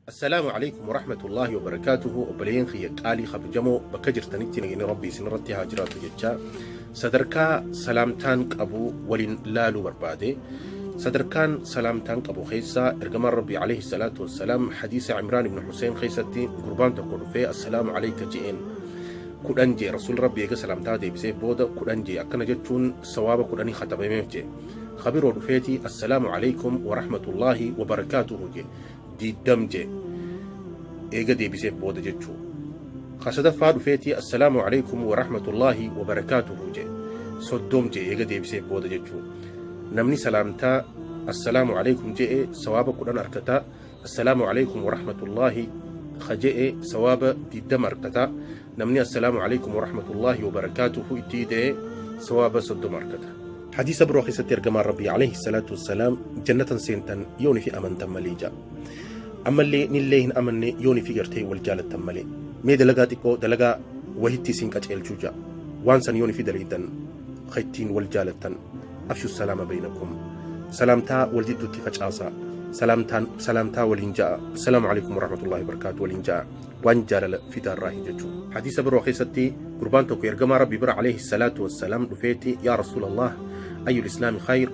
Assalaamu Aleykum Warahmatullaahi Wabarakaatuhu Obboleeyyan kiyya qaalii kabajamoo bakka jirtanitti nageenyi Rabbii isin irratti haa jiraatu jechaa sadarkaa salaamtaan qabu waliin laaluu barbaade. Sadarkaan salaamtaan qabu keessaa ergamaan Rabbii alayhi salaatu wassalaam hadiisa Imraan ibn Huseen keessatti gurbaan tokko dhufee assalaamu aleyka je'een 10 jee Rasuulli Rabbii eega salaamtaa deebiseef booda 10 jee akkana jechuun sawaaba kudhanii katabameef jee. Kabiroo dhufeeti assalaamu aleykum warahmatullaahi wabarakaatuhu jee. Diiddam jee eega deebiseef booda jechuu. Ka sadaffaa dhufeeti assalaamu aleykum warahmatullaahi wabarakaatuhu jee 30 jee eega deebiseef booda jechuu. Namni salaamtaa assalaamu aleykum je'e sawaaba 10 arkata, assalaamu aleykum warahmatullaahi ka je'e sawaaba 20 arkata, namni assalaamu aleykum warahmatullaahi wabarakaatuhu itti ida'e sawaaba 30 arkata. Hadiisa biroo keessatti ergamaan Rabbii alayhi salaatu wassalaam jannatan seentan yooni fi amantan malee ja'a. Ammallee nillee hin amanne yooni fi gartee wal jaalattan malee. Mee dalagaa xiqqoo dalagaa wahitti isin qaceelchuu ja'a. Waan san yooni fi dalaydan ka ittiin wal jaalattan afshu salaama baynakum. Salaamtaa wal jidduutti facaasaa. Salaamtaan salaamtaa waliin ja'a. Assalaamu alaikum warahmatullahi wabarakaatu waliin ja'a. Waan jaalala fidaarraahi jechuu. Hadiisa biroo keessatti gurbaan tokko ergamaa Rabbii bira alayhi salaatu wassalaam dhufeeti yaa Rasuulallah ayyul islaami khayr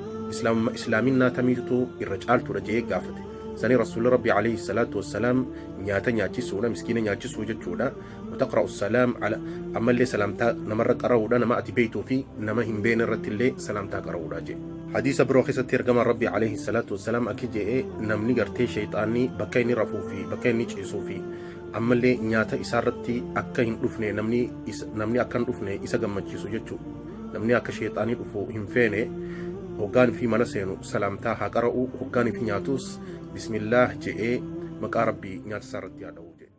islaaminaa tamiitu irra caaltuudha je'ee gaafate. Sanii Rasuulli Rabbii alayhi salaatu wassalaam nyaata nyaachisuudha miskiina nyaachisuu jechuudha. Wataqra'u salaam ala ammallee salaamtaa namarra qara'uudha nama ati beektuu fi nama hin beekne irratti illee salaamtaa qara'uudha je'e. Hadiisa biroo keessatti ergamaan Rabbii alayhi salaatu wassalaam akki je'e namni gartee sheyxaanni bakka inni rafuu fi bakka inni ciisuu fi ammallee nyaata isaarratti akka hin dhufne namni namni akka hin dhufne isa gammachiisu jechuu namni akka sheyxaanii dhufu hin feene hoggaan fi mana seenu salaamtaa haa qara'u hoggaan fi nyaatus bismillaah je'ee maqaa Rabbii nyaata isaarratti haa dha'u jedhe.